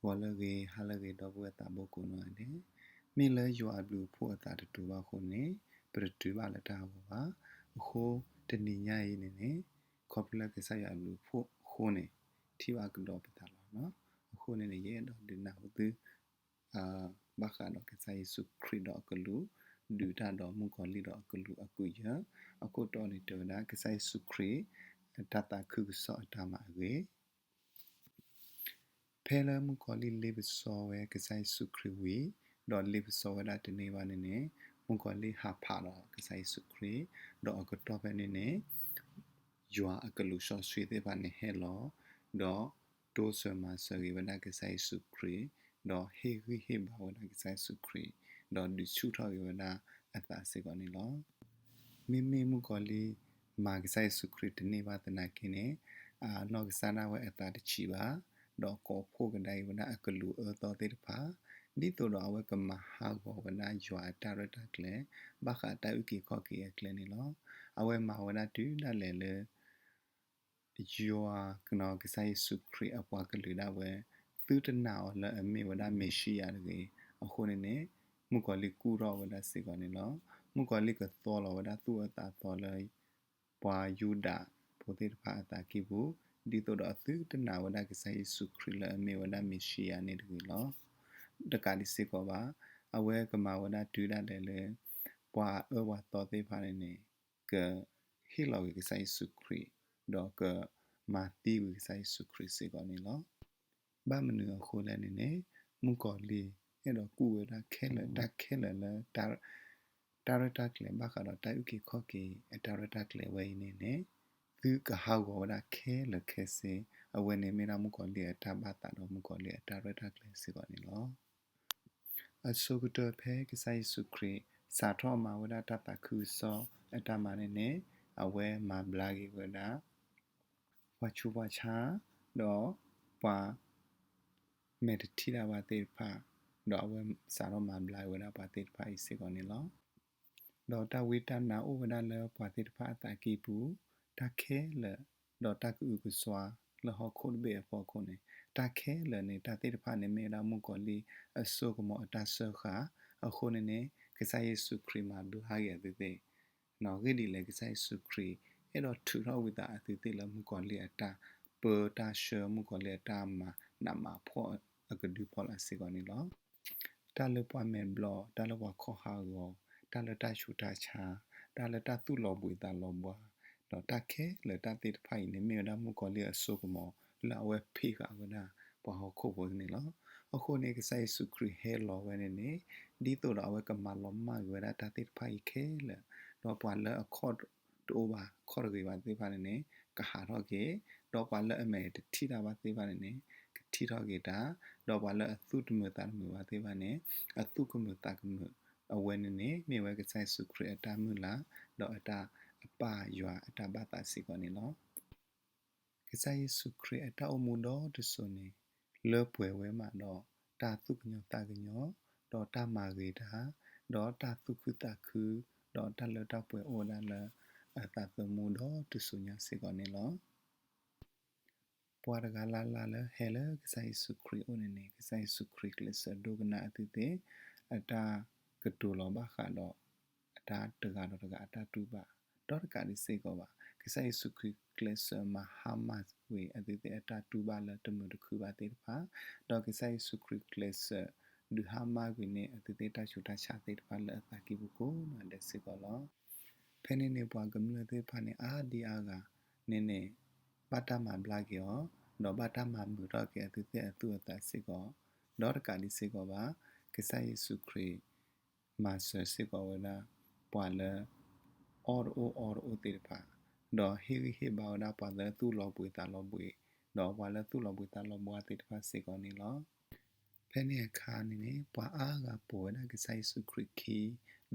ဂီၤလၢအဂ့ၤ ဟါလၢအဂ့ၤ ဒီပုၢ်ဝဲၢ်သးဘိကိးနီၢ်ဂၤဒဲး, မ့ၢ်လၢယွၤအဘျုးအဖှိၣ်အသးတတုၤဘၣ်အဃိန့ၣ် ပတတုၤဘၣ်လၢတၢ်ဟးဂီၤဘၣ်. အဃိ တနံၤညါအံၤန့ၣ်န့ၣ် ခီဖျိလၢကစၢ်ယွၤအဘျုးအဖှိၣ်အဃိန့ၣ် ထံၣ်ဘၣ်ကဒီးပသးလီၤ. အဃိန့ၣ်န့ၣ် ယအဲၣ်ဒိးဒုးနၢ်ဟူသု ဘၣ်ဃးဒီးကစၢ်ယ့ၣ်ၡူးခရံာ်ဒီးအကလူး ဒုးတၢ်ဒီးမုၣ်ကီၤလံၢ်ဒီးအကလူးအကုၢ်ယဲၢ်, အခိၣ်တီန့ၣ်တဲဝဲဒၣ် ကစၢ်ယ့ၣ်ၡူးခရံာ် တၢ်သးခုကစီၣ်အတၢ်မၤအဂ့ၢ်. ဖဲလၢမုၣ်ကီၤလံၢ်လ့ပစီဝဲကစၢ်ယ့ၣ်ၡူးခရံာ်ဝံၤ ဒီးလ့ပစီဝဲဒၣ်တန့ၢ်ဘၣ်န့ၣ်န့ၣ် မုၣ်ကီၤလံၢ်ဟးဖးလီၤကစၢ်ယ့ၣ်ၡူးခရံာ်, ဒီးအကတီၢ်ဖဲန့ၣ်န့ၣ် ယွၤအကလူးစီဆှံသ့ၣ်တဖၣ်န့ၣ်ဟဲလီၤ, ဒီးတိစၢၤမၤစၢၤဂ့ၤဝဲဒၣ်ကစၢ်ယ့ၣ်ၡူးခရံာ်, ဒီးဟ့ၣ်ဂံၢ်ဟ့ၣ်ဘါဝဲဒၣ်ကစၢ်ယ့ၣ်ၡူးခရံာ်, ဒီးဒုးဆူၣ်ထီၣ်က့ၤဝဲဒၣ်အသးစ့ၢ်ကီးန့ၣ်လီၤ. မ့မ့ၢ်မုၣ်ကီၤလံၢ်မၤကစၢ်ယ့ၣ်ၡူးခရံာ်တန့ၢ်ဘၣ်သနာ်က့န့ၣ် အနီၢ်ကစၢ်ဒၣ်ဝဲအသးတဆံးဘၣ်, ဒီးကိးဖှိၣ်ကဒါအံၤဝဲဒၣ်အကလူးအၢသီသ့ၣ်တဖၣ်, ဒ်သိးဒီးအဝဲကမၤဟးဂီၤဝဲဒၣ်ယွၤအတၢ်ရဲၣ်တၢ်ကျဲၤ ဘၣ်ဃးတၢ်အုၣ်က့ၤခီၣ်က့ၤအကျဲန့ၣ်လီၤ. အဝဲမၤဝဲဒၣ်တုၤဒၣ်လဲာ်လၢ ယွၤကနီၤကစၢ်ယ့ၣ်ၡူးခရံာ်အပှၤကလုာ်ဒၣ်ဝဲ သုတနာ်အီၤလၢအမ့ၢ်ဝဲဒၣ်မ့ၤၡံယၤတဂ့ၤ. အဃိန့ၣ်န့ၣ် မုၣ်ကီၤလံၢ်ကူၣ်ထီၣ်ဝဲဒၣ်စ့ၢ်ကီးန့ၣ်လီၤ. မုၣ်ကီၤလံၢ်ကသီလီၤဝဲဒၣ်သူၣ်အၢသးသီလၢ ပှၤယူဒၤဖိသ့ၣ်တဖၣ်အသးကံၢ်ပူၤ, ဒ်သိးဒီးသုတနာ်ဝဲဒၣ်ကစၢ်ယ့ၣ်ၡူးခရံာ်လၢအမ့ၢ်ဝဲဒၣ်မ့ၤၡံယၤန့ၣ်တဂ့ၤလီၤ. တကးဒံးစ့ၢ်ကီးဘၣ်, အဝဲကမၤဝဲဒၣ်တုၤဒၣ်လဲာ်လၢ ပှၤအၢပှၤသီသ့ၣ်တဖၣ်န့ၣ်န့ၣ် ကဟ့ၣ်လီၤက့ၤကစၢ်ယ့ၣ်ၡူးခရံာ်, ဒီးကမၤသံကွံာ်ကစၢ်ယ့ၣ်ၡူးခရံာ်စ့ၢ်ကီးန့ၣ်လီၤ. ဘၣ်မနုၤအဃိလဲၣ်န့ၣ်န့ၣ် မုၣ်ကီၤလံၢ်အဲၣ်ဒိးကူၣ်ဝဲဒၣ်ခဲလၢာ်တၢ်ခဲလၢာ်လၢ တၢ်ရဲၣ်တၢ်ကျဲၤဘၣ်ဃးဒီးတၢ်အုၣ်က့ၤခီၣ်က့ၤအတၢ်ရဲၣ်တၢ်ကျဲၤဝဲအံၤန့ၣ်န့ၣ် သုကဟးဂီၤဝဲဒၣ်ခဲလၢာ်ခဲဆ့, အဝဲန့ၣ်မ့ၢ်ဒၣ်မုၣ်ကီၤလံၢ်အတၢ်ဘၣ်သးဒီးမုၣ်ကီၤလံၢ်အတၢ်ရဲၣ်တၢ်ကျဲၤစ့ၢ်ကီးန့ၣ်လီၤ. အဆိကတၢၢ်ဖဲကစၢ်ယ့ၣ်ၡူးခရံာ် စးထီၣ်မၤဝဲဒၣ်တၢ်သးခုကစီၣ်အတၢ်မၤန့ၣ်န့ၣ် အဝဲမၤဘျါက့ၤဝဲဒၣ် ပှၤဆူးပှၤဆါ ဒီးပှၤ မဲာ်တထံၣ်တၢ်ဘၣ်သ့ၣ်တဖၣ်, ဒီးအဝဲစးထီၣ်မၤဘျါဝဲဒၣ်ပှၤသ့ၣ်တဖၣ်အံၤစ့ၢ်ကီးန့ၣ်လီၤ. ဒီးတၢ်ဝံတၢ်နါအိၣ်ဝဲဒၣ်လၢပှၤသ့ၣ်တဖၣ်အသးကံၢ်ပူၤ, တၢ်ခဲလၢာ်, ဒီးတၢ်ကအုကစွါလၢဟီၣ်ခိၣ်တဘ့ၣ်အဖီခိၣ်န့ၣ်, တၢ်ခဲလၢာ်န့ၣ် တၢ်သ့ၣ်တဖၣ်န့ၣ်မ့ၢ်ဝဲဒၣ်မုၣ်ကီၤလံၢ်အစိကမီၤအတၢ်စၢဃာ်, အဃိန့ၣ်န့ၣ် ကစၢ်ယ့ၣ်ၡူးခရံာ်မၤဘျါက့ၤအသုသ့ၣ် နီၣ်ဂံၢ်ဒ်လဲၣ် ကစၢ်ယ့ၣ်ၡူးခရံာ် အဲၣ်ဒိးထုးထီၣ်ဝံသးအသုသ့ၣ်လၢမုၣ်ကီၤလံၢ်အတၢ်ပၢတၢ်ဆှၢ မုၣ်ကီၤလံၢ်အတၢ်မၤနးမၤဖှီၣ်အကဒုဖီလာ်စ့ၢ်ကီးန့ၣ်လီၤ. တၢ်လၢပှၤမဲာ်ဘျီၣ်, တၢ်လၢပှၤခီၣ်ဟးဂီၤ, တၢ်လၢတၢ်ဆူးတၢ်ဆါ, တၢ်လၢတၢ်သူၣ်လီၤဘှံးသးလီၤဘှါ, ဒီးတၢ်ခဲလၢာ်တၢ်သ့ၣ်တဖၣ်အံၤန့ၣ် မ့ၢ်ဝဲဒၣ်မုၣ်ကီၤလံၢ်အစိကမီၤ လၢအဝဲဖံးဃာ်ဝဲဒၣ်ပှၤဟီၣ်ခိၣ်ဖိန့ၣ်လီၤ. အဃိန့ၣ် ကစၢ်ယ့ၣ်ၡူးခရံာ်ဟဲလီၤဝဲန့ၣ်န့ၣ် ဒ်သိးဒီးအဝဲကမၤလီၤမၢ်ကွံာ်ဝဲဒၣ်တၢ်သ့ၣ်တဖၣ်အံၤခဲလၢာ်, ဒီးပှၤလၢအခီၣ်တအိၣ်ဘၣ် ခီၣ်တဂ့ၤဘၣ်သ့ၣ်တဖၣ်န့ၣ်န့ၣ် ကဟးထီၣ်က့ၤ, ဒီးပှၤလၢအမဲာ်တထံၣ်တၢ်ဘၣ်သ့ၣ်တဖၣ်န့ၣ်န့ၣ် ကထံၣ်ထီၣ်က့ၤတၢ်, ဒီးပှၤလၢအသူၣ်တမုာ်သးတမုာ်ဘၣ်သ့ၣ်တဖၣ်န့ၣ် အသူၣ်ကမုာ်သးကမုာ်, အဝဲန့ၣ်န့ၣ် မ့ၢ်ဝဲကစၢ်ယ့ၣ်ၡူးခရံာ်အတၢ်မုၢ်လၢ် ဒီးအတၢ်အပၢ်ယွၤအတၢ်ဘၣ်သးစ့ၢ်ကီးန့ၣ်လီၤ. ကစၢ်ယ့ၣ်ၡူးခရံာ်အတၢ်အိၣ်မူဒီတစိၤန့ၣ် လၢပှဲၤဝဲမးဒီး တၢ်သူၣ်ကညီၤသးကညီၤ, ဒီးတၢ်မၤဂ့ၤတၢ်, ဒီးတၢ်သူၣ်ခုသးခု, ဒီးတၢ်လၢတၢ်ပှဲၤအိၣ်ဝဲဒၣ်လၢအသးသမူဒီတစိၤညါစ့ၢ်ကီးန့ၣ်လီၤ. ပှၤတဂၤလၢ်လၢ်လၢဟဲလၢကစၢ်ယ့ၣ်ၡူးခရံာ်အအိၣ်န့ၣ်န့ၣ် ကစၢ်ယ့ၣ်ၡူးခရံာ်ကျဲးစၢးဒိကနၣ်အသုသ့ၣ် အတၢ်ကတိၤလီၤဘၣ်ဃးဒီး အတၢ်တဂၤဒီးတဂၤအတၢ်တူၢ်ဘၣ်, ဒီးတကးဒံးစ့ၢ်ကီးဘၣ် ကစၢ်ယ့ၣ်ၡူးခရံာ်ကျဲးစၢးမၤဟါမၢ်ကွံာ်အသုသ့ၣ်အတၢ်တူၢ်ဘၣ်လၢတမုာ်တခုဘၣ်သ့ၣ်တဖၣ်, ဒီးကစၢ်ယ့ၣ်ၡူးခရံာ်ကျဲးစၢးဒုးဟါမၢ်ကွံာ်န့ၢ်အသုသ့ၣ်တၢ်ဆူးတၢ်ဆါသ့ၣ်တဖၣ်လၢအသးကံၢ်ပူၤကိးဂၤဒဲးစ့ၢ်ကီးလီၤ. ဖဲန့ၣ်န့ၣ် ပှၤကမျၢၢ်သ့ၣ်တဖၣ်န့ၣ် အါဒံအါဂၤန့ၣ်န့ၣ် ဘၣ်တၢ်မၤဘျါက့ၤအီၤ, ဒီးဘၣ်တၢ်မၤမုာ်ထီၣ်က့ၤအသုသ့ၣ်အသူၣ်အသးစ့ၢ်ကီး, ဒီးတကးဒံးစ့ၢ်ကီးဘၣ် ကစၢ်ယ့ၣ်ၡူးခရံာ် မၤစၢၤစ့ၢ်ကီးဝဲဒၣ် ပှၤလၢ အီၣ်တအိၣ်အီတအိၣ်သ့ၣ်တဖၣ်, ဒီးဟ့ၣ်ဂံၢ်ဟ့ၣ်ဘါဝဲဒၣ်ပှၤလၢသူၣ်လီၤဘှံးသးလီၤဘှံး, ဒီးပှၤလၢသူၣ်လီၤဘှံးသးလီၤဘှါသ့ၣ်တဖၣ်စ့ၢ်ကီးန့ၣ်လီၤ. ဖဲန့ၣ်အခါန့ၣ်န့ၣ် ပှၤအါဂၤပိာ်ဝဲဒၣ်ကစၢ်ယ့ၣ်ၡူးခရံာ်ခံ,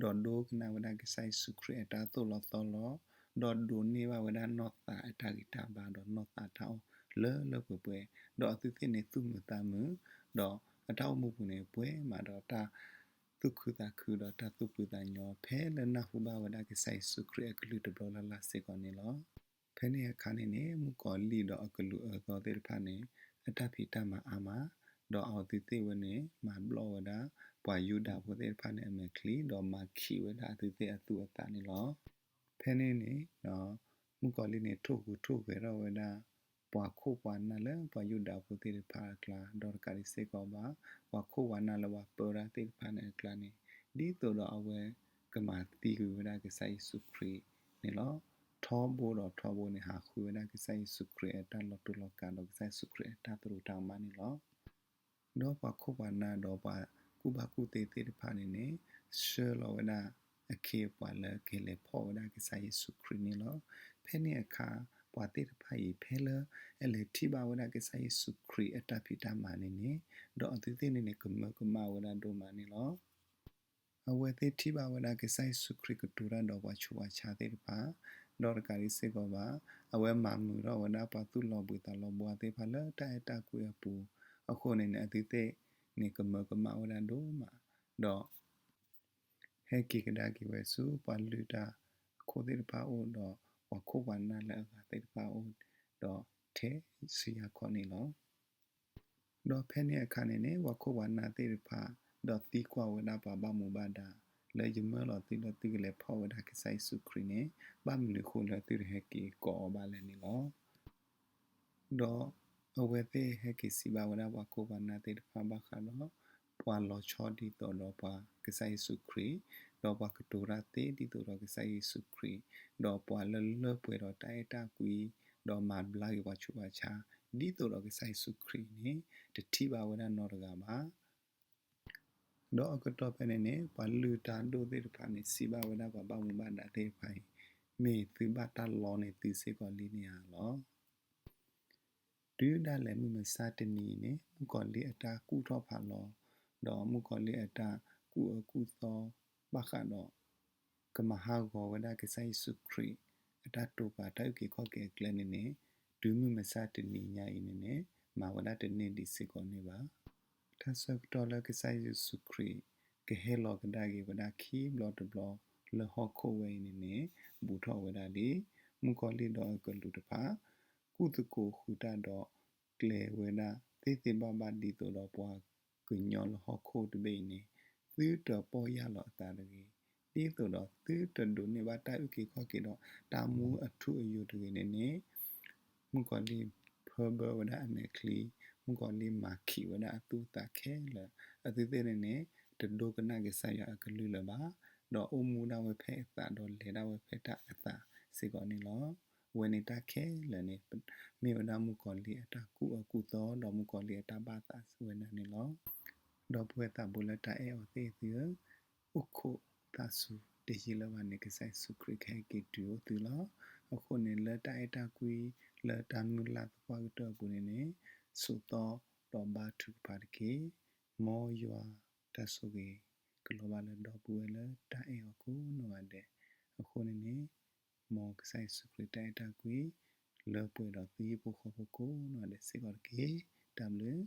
ဒီးဒိကနၣ်ဝဲဒၣ်ကစၢ်ယ့ၣ်ၡူးခရံာ်အတၢ်သိၣ်လီၤသီလီၤ, ဒီးဒိးန့ၢ်ဘၣ်ဝဲဒၣ်နီၢ်သးအတၢ်ဂံၢ်တၢ်ဘါ ဒီးနီၢ်သးတၢ်အီၣ်လၢလၢပှဲၤပှဲၤ, ဒီးအသုသ့ၣ်န့ၣ်သူၣ်မုာ်သးမုာ်, ဒီးအတၢ်အိၣ်မူပူၤန့ၣ် ပှဲၤမးဒီးတၢ်သူၣ်ခုသးခု ဒီးတၢ်သူၣ်ဖှံသးညီ ဖဲလၢနၢ်ဟူဘၣ်ဝဲဒၣ်ကစၢ်ယ့ၣ်ၡူးခရံာ်အကလုၢ်တဘျီလၢ်လၢ်စ့ၢ်ကီးန့ၣ်လီၤ. ဖဲန့ၣ်အခါန့ၣ်န့ၣ် မုၣ်ကီၤလံၢ်ဒီးအကလူးအၢသီသ့ၣ်တဖၣ်န့ၣ် အတၢ်ဖံးတၢ်မၤအါမး, ဒီးအဝဲသ့ၣ်ဝဲန့ၣ် မၤဘျီၣ်ဝဲဒၣ် ပှၤယူဒၤဖိသ့ၣ်တဖၣ်န့ၣ်အမဲာ်ချံ, ဒီးမၤခံးဝဲဒၣ်အဝဲသ့ၣ်အသူၣ်အသးန့ၣ်လီၤ. ဖဲန့ၣ်န့ၣ် မုၣ်ကီၤလံၢ်န့ၣ် ထိၣ်ဃုာ်ထိၣ်ဂဲၤထီၣ်ဝဲဒၣ် ပှၤခိၣ်ပှၤနၢ်လၢပှၤယူဒၤဖိသ့ၣ်တဖၣ်အကျါ, ဒီးတကးဒံးစ့ၢ်ကီးဘၣ် ပှၤခိၣ်ပှၤနၢ်လၢပှၤပၢဝဲဒၣ်သ့ၣ်တဖၣ်န့ၣ်အကျါန့ၣ်, ဒ်သိးဒီးအဝဲကမၤသံကွံာ်ဝဲဒၣ်ကစၢ်ယ့ၣ်ၡူးခရံာ်န့ၣ်လီၤ. ထီဘိဒီးထီဘိန့ၣ် ဟးဃုဝဲဒၣ်ကစၢ်ယ့ၣ်ၡူးခရံာ်အတၢ်လီၤတူာ်လီၤကာ် ဒီးကစၢ်ယ့ၣ်ၡူးခရံာ်အတၢ်သရူးတၢ်ကမၣ်န့ၣ်လီၤ. ဒီးပှၤခိၣ်ပှၤနၢ်ဒီးပှၤကူၣ်ဘၣ်ကူၣ်သ့သ့ၣ်တဖၣ်န့ၣ်န့ၣ် ဆှၢလီၤဝဲဒၣ်အခ့အပှၤလၢကလဲၤဖီၣ်ဝဲဒၣ်ကစၢ်ယ့ၣ်ၡူးခရံာ်န့ၣ်လီၤ. ဖဲန့ၣ်အခါ ပှၤသ့ၣ်တဖၣ်အံၤ ဖဲလၢအလဲၤထံၣ်ဘၣ်ဝဲဒၣ်ကစၢ်ယ့ၣ်ၡူးခရံာ်အတၢ်ဖံးတၢ်မၤန့ၣ်န့ၣ်, ဒီးအဝဲသ့ၣ်န့ၣ်န့ၣ် ကမၢကမၣ်ဝဲဒၣ်ဒိၣ်မးန့ၣ်လီၤ. အဝဲသ့ၣ်ထံၣ်ဘၣ်ဝဲဒၣ်ကစၢ်ယ့ၣ်ၡူးခရံာ်ကတိၤတၢ်ဒီးပှၤဆူးပှၤဆါသ့ၣ်တဖၣ်, ဒီးတကးဒံးစ့ၢ်ကီးဘၣ် အဝဲမၤမုာ်ထီၣ်ဝဲဒၣ်ပှၤသူၣ်လီၤဘှံးသးလီၤဘှါသ့ၣ်တဖၣ်လၢတၢ်အဲၣ်တၢ်ကွံအပူၤ, အဃိန့ၣ်န့ၣ် အဝဲသ့ၣ်န့ၣ်ကမၢကမၣ်ဝဲဒၣ်ဒိၣ်မး, ဒီး ဟဲက့ၤကဒါက့ၤဝဲဆူပှၤလုၢ်တၢ်အခိၣ်သ့ၣ်တဖၣ်အအိၣ် ဒီးပှၤခိၣ်ပှၤနၢ်လၢအဂၤသ့ၣ်တဖၣ်အအိၣ်, ဒီးထဲဆူယၤခီန့ၣ်လီၤ. ဒီးဖဲန့ၣ်အခါန့ၣ်န့ၣ် ပှၤခိၣ်ပှၤနၢ်သ့ၣ်တဖၣ် ဒီးသံကွၢ်ဝဲဒၣ်ပှၤဘၣ်မူဘၣ်ဒါ လၢယမၢလီၤသုလၢသုကလဲၤဖီၣ်ဝဲဒၣ်ကစၢ်ယ့ၣ်ၡူးခရံာ်န့ၣ် ဘၣ်မနုၤဃိလၢသုတဟဲက့ၤကိးအီၤဘၣ်လဲၣ်န့ၣ်လီၤ. ဒီးအဝဲသ့ၣ်ဟဲက့ၤစံးဘၣ်ဝဲဒၣ်ပှၤခိၣ်ပှၤနၢ်သ့ၣ်တဖၣ်ဘၣ်ဃးဒီး ပှၤလီၤဆီဒ်သိးဒီးပှၤကစၢ်ယ့ၣ်ၡူးခရံာ်, ဒီးပှၤကတိၤတၢ်သ့ဒ်သိးဒီးကစၢ်ယ့ၣ်ၡူးခရံာ်, ဒီးပှၤလၢလၢပှဲၤဒီးတၢ်အဲၣ်တၢ်ကွံ, ဒီးမၤဘျါက့ၤပှၤဆူးပှၤဆါ ဒ်သိးဒီးကစၢ်ယ့ၣ်ၡူးခရံာ်န့ၣ် တထံၣ်ဘၣ်ဝဲဒၣ်နီတဂၤဘၣ်. ဒီးအကတီၢ်ဖဲန့ၣ်န့ၣ် ပှၤလုၢ်တၢ်ဒိၣ်သ့ၣ်တဖၣ်န့ၣ် စံးဘၣ်ဝဲဒၣ်ပှၤဘၣ်မူဘၣ်ဒါသ့ၣ်တဖၣ်အံၤ, မ့ၢ်သုဘၣ်တၢ်လီန့ၢ်သုစ့ၢ်ကီးလံန့ၣ်ဧါလီၤ. တုၤဒၣ်လဲာ်မုၢ်မဆါတနံၤအံၤန့ၣ် မုၣ်ကီၤလံၢ်အတၢ်ကူၣ်ထီၣ်ဖးလီၤ, ဒီးမုၣ်ကီၤလံၢ်အတၢ်ကူၣ်အၢကူၣ်သီ ဘၣ်ဃးဒီး ကမၤဟးဂီၤဝဲဒၣ်ကစၢ်ယ့ၣ်ၡူးခရံာ် အတၢ်တိာ်ပာ်တၢ်အုၣ်က့ၤခီၣ်က့ၤအကျဲန့ၣ်န့ၣ်, တုၤမုၢ်မဆါတနံၤညါအံၤန့ၣ်န့ၣ် မၤဝဲဒၣ်တန့ၢ်ဒံးစ့ၢ်ကီးန့ၣ်ဘၣ်. တၢ်ဆၢကတီၢ်လၢကစၢ်ယ့ၣ်ၡူးခရံာ် ကဟဲလီၤကဒါက့ၤဝဲဒၣ်ခံဘျီတဘျီလၢဟီၣ်ခိၣ်ဝဲအံၤန့ၣ်န့ၣ် ဘူးထီၣ်ဝဲဒၣ်လံ. မုၣ်ကီၤလံၢ်ဒီးအကလူးတဖၣ် ကူၣ်သကိးဃုာ်တၢ်ဒီး ကျဲၤဝဲဒၣ်သ့သ့ဘၣ်ဘၣ်ဒ်သိးဒီးပှၤကညီလၢဟီၣ်ခိၣ်တဘ့ၣ်အံၤန့ၣ် သုတပီၢ်ယၢ်လီၤအသးတဂ့ၤ, ဒ်သိးဒီးသုတဒိးန့ၢ်ဘၣ်တၢ်အုၣ်က့ၤခီၣ်က့ၤဒီး တၢ်မူအထူအယိာ်တဂ့ၤန့ၣ်န့ၣ်, မုၣ်ကီၤလံၢ်ဖၢဘၢဝဲဒၣ်အမဲာ်ချံ, မုၣ်ကီၤလံၢ်မၤခံးဝဲဒၣ်အသူၣ်အသးခဲလၢာ်, အဝဲသ့ၣ်န့ၣ်န့ၣ် တဒိကနၣ်ကစၢ်ယွၤအကလုၢ်လၢၤဘၣ်, ဒီးအိၣ်မူဒၣ်ဝဲဖဲအသးဒီးလဲၤဒၣ်ဝဲဖဲတၢ်အသးစ့ၢ်ကီးန့ၣ်လီၤ. အဝဲန့ၣ်တၢ်ခဲလၢာ်န့ၣ် မ့ၢ်ဝဲဒၣ်မုၣ်ကီၤလံၢ်အတၢ်ကူၣ်အၢကူၣ်သီ ဒီးမုၣ်ကီၤလံၢ်အတၢ်ဘၣ်သးဝဲဒၣ်န့ၣ်လီၤ. ဒီပုၢ်ဝဲၢ်သးဘိလၢတၢ်အဲၣ်အီၤသ့ၣ်သုဧၢ, အိၣ်ခိးသးဆူတယံာ်လၢၤဘၣ်န့ၣ် ကစၢ်ယ့ၣ်ၡူးခရံာ်ကဟဲက့ၤတုၤအိၣ်သုလီၤ. အဃိန့ၣ် လၢတၢ်အဲၣ်တၢ်ကွံ လၢတၢ်မုၢ်လၢ်သပှၢ်ကတၢၢ်အပူၤန့ၣ်န့ၣ်, ဆိးသီဒီးဘါထုကဖၣ်တက့ၢ်. မ်ယွၤတၢ်ဆိၣ်ဂ့ၤ ကလီၤဘၣ်လၢဒီပုၢ်ဝဲၢ်လၢတၢ်အဲၣ်အီၤကိးနီၢ်ဂၤဒဲး, အဃိန့ၣ်န့ၣ်, မ်ကစၢ်ယ့ၣ်ၡူးခရံာ်တၢ်အဲၣ်တၢ်ကွံ လၢပှဲၤဒီးသုဟံၣ်ဖိဃီဖိကိးနီၢ်ဂၤဒဲးစ့ၢ်ကီးတက့ၢ်. တၢ်ဘျုး